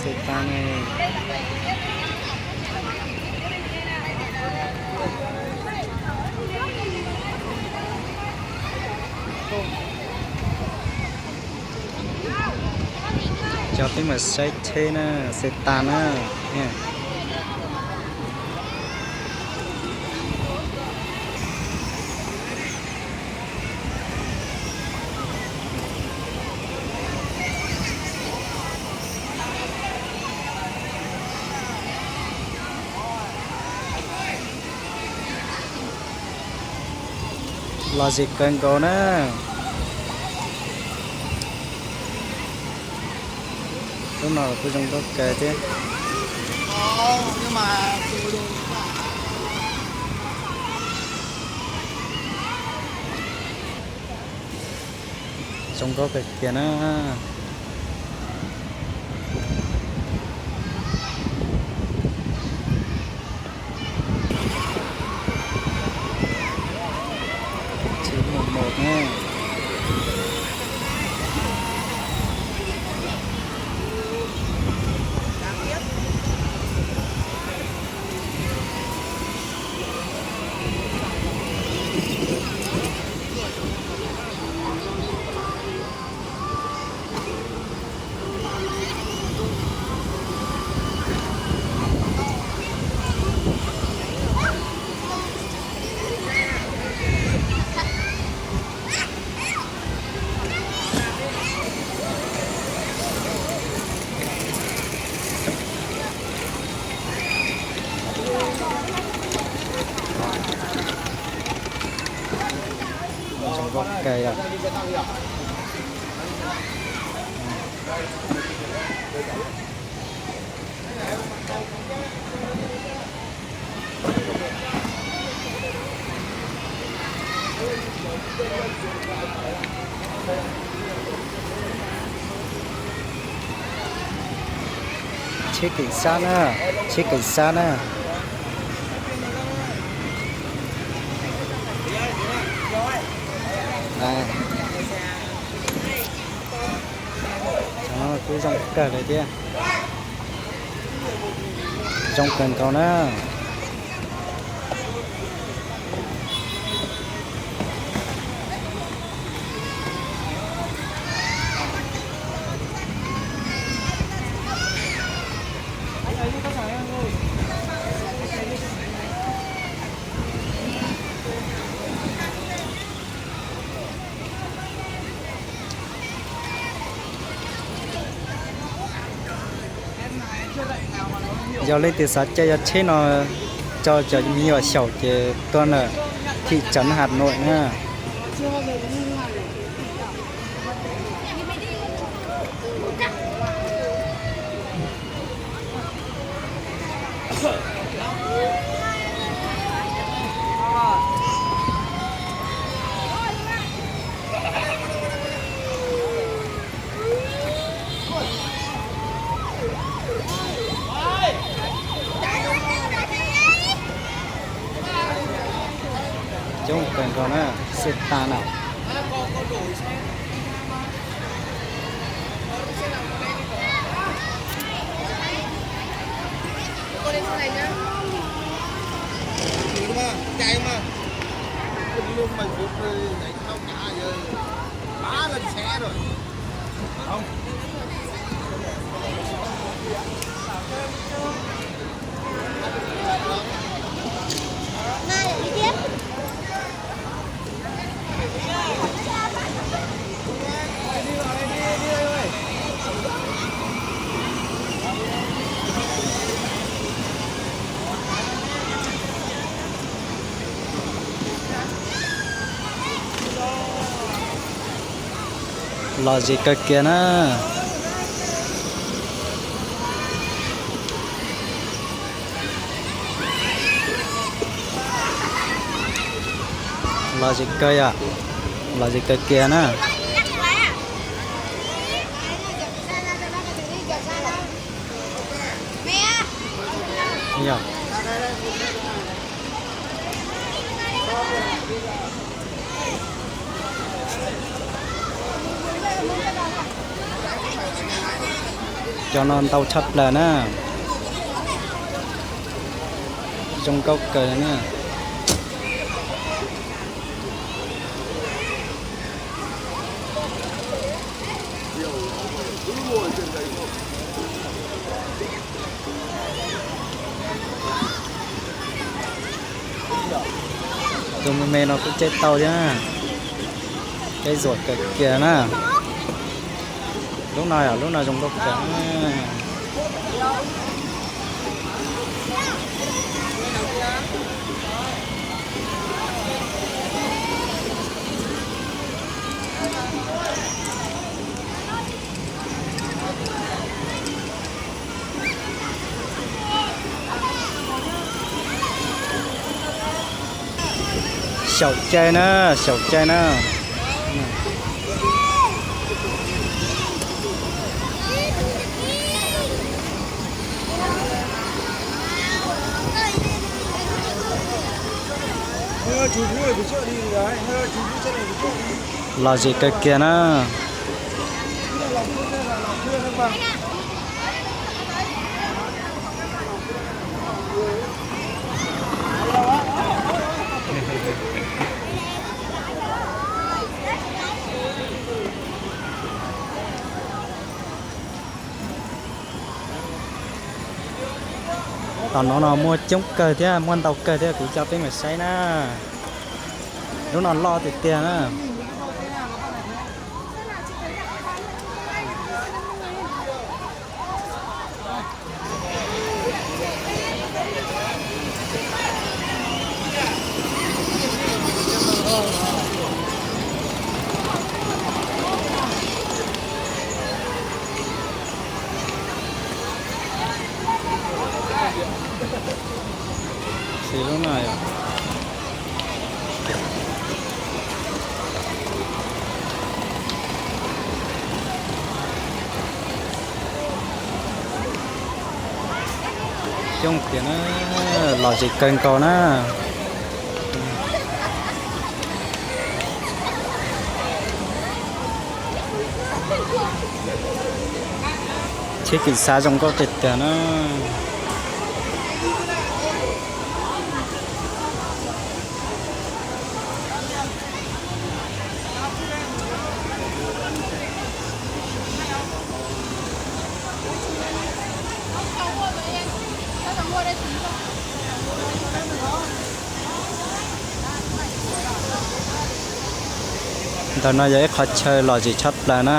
Ces tag ne. Cov peb mus saib tsheb na, xe tag na. Lom zem kawg nkaus na. Lub no los kuj zoo nkauj kawg thiab. Zoo nkauj kawg kiag na. Tsheb mus mus na. Zoo nkauj kawg yom. Tsheb keem sab na, tsheb keem sab na. Cov no kuj zoo kawg li thiab. Zoo kawg nkaus na. Yog leej twg xav caij yog tsheb no, coj cov me nyuam xyaum ces tuaj ntawm thim tsav Has Nois na. Coob kawg nkaus na, xe tas na. Lom zem kawg kiag na. Lom zem kawg yom, lom zem kawg kiag na. Yog. Cov no ntau tshaj plaws na. Zoo nkauj kawg na. Tus me me no kuj caij tau thiab na. Caij zuam kawg kiag na. Lub no yom, lub no zoo nkauj kawg. Xyaum cai na, xyaum cai na. Lom zem kawg kiag na. Tom no no muaj coob kawg thiab, muaj ntau kawg thiab, kuv coj peb mus saib na. Lub no loj tiag tiag na. Xws lub no yom. Coob tiag na, lom zem kawg nkaus na. Tsheb kim xav zoo nkauj tiag tiag na. Ntawm no yog ib qhov chaw lom zem tshaj plaws na.